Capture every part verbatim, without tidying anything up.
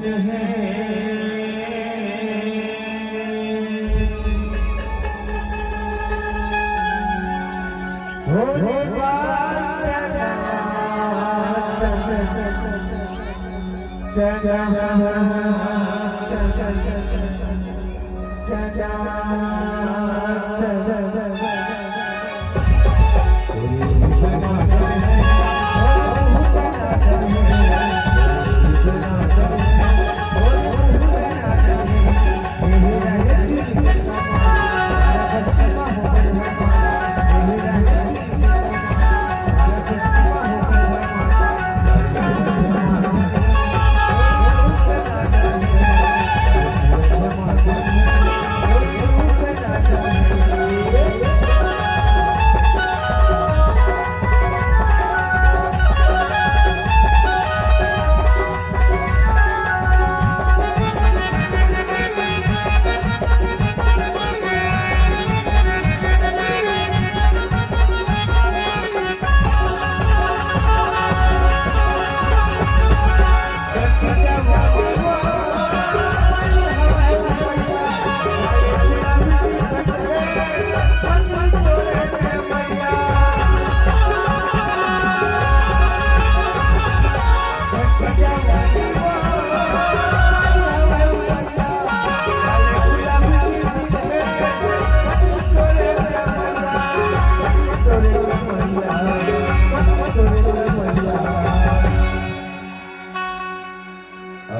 अउ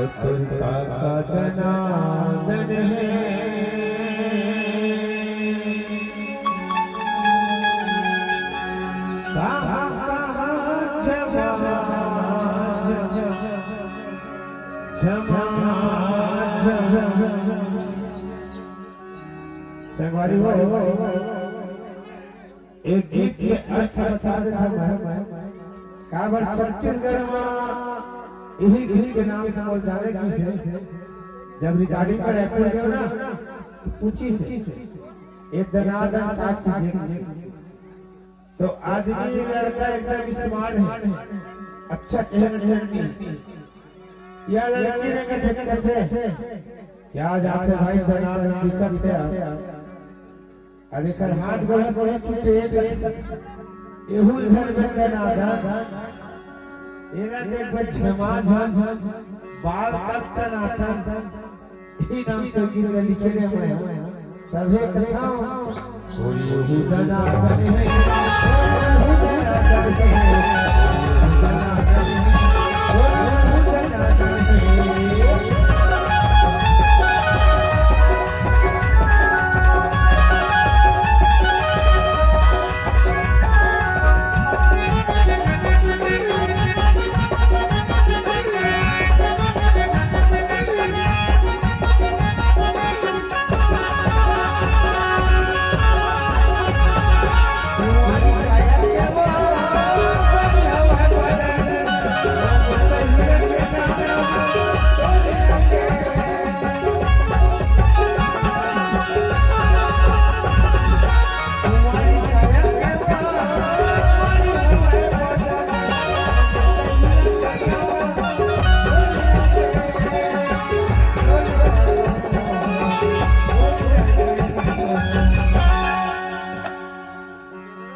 तोर काका दनादन हे। कहाँ, कहाँ जवान, जवान, जवान। संगवारी हो, एक गीत के अर्थ बता देथंव मैं। काबर छत्तीसगढ़ म इही गीत के नाम से मोला जाने किहिस हे। जब recording पर रायपुर गेंव ना, त पूछिस हे, "ए दनादन का चीज हे?" त आदमी लड़का एकदम smart हे, अच्छा चेहरा चढ़नी। या लड़की ला देखथे, "का जाथे भाई, दनादन दिखत हे यार।" अरे कर हाथ गोड़ टूटे, एहू ल धरबे दनादन। एला देखबे झमाझम, बाल तक टनाटन। इही नाम से गीत ल लिखे रेहेंव मैं। तभे कथंव, कोई एहू दनादन हे, कोई एहू दनादन हे, कोई एहू दनादन हे।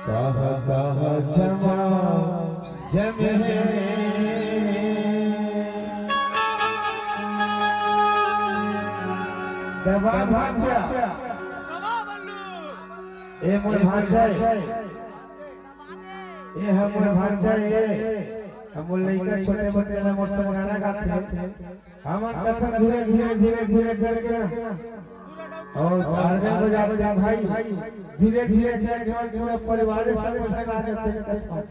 कहाँ, कहाँ जमा जमे हे। दबा भांचा। ए मोर भांचा ए। ए ह मोर भांचा ए। हम मोर लइका छोटे मोटे ला मोर संग गाना गाथे। हमन कथन धीरे, धीरे, धीरे, धीरे करके ना। अउ organ बजाते भाई, धीरे, धीरे करके हमन पूरा परिवार सब पसंद आ जाते हैं कथन।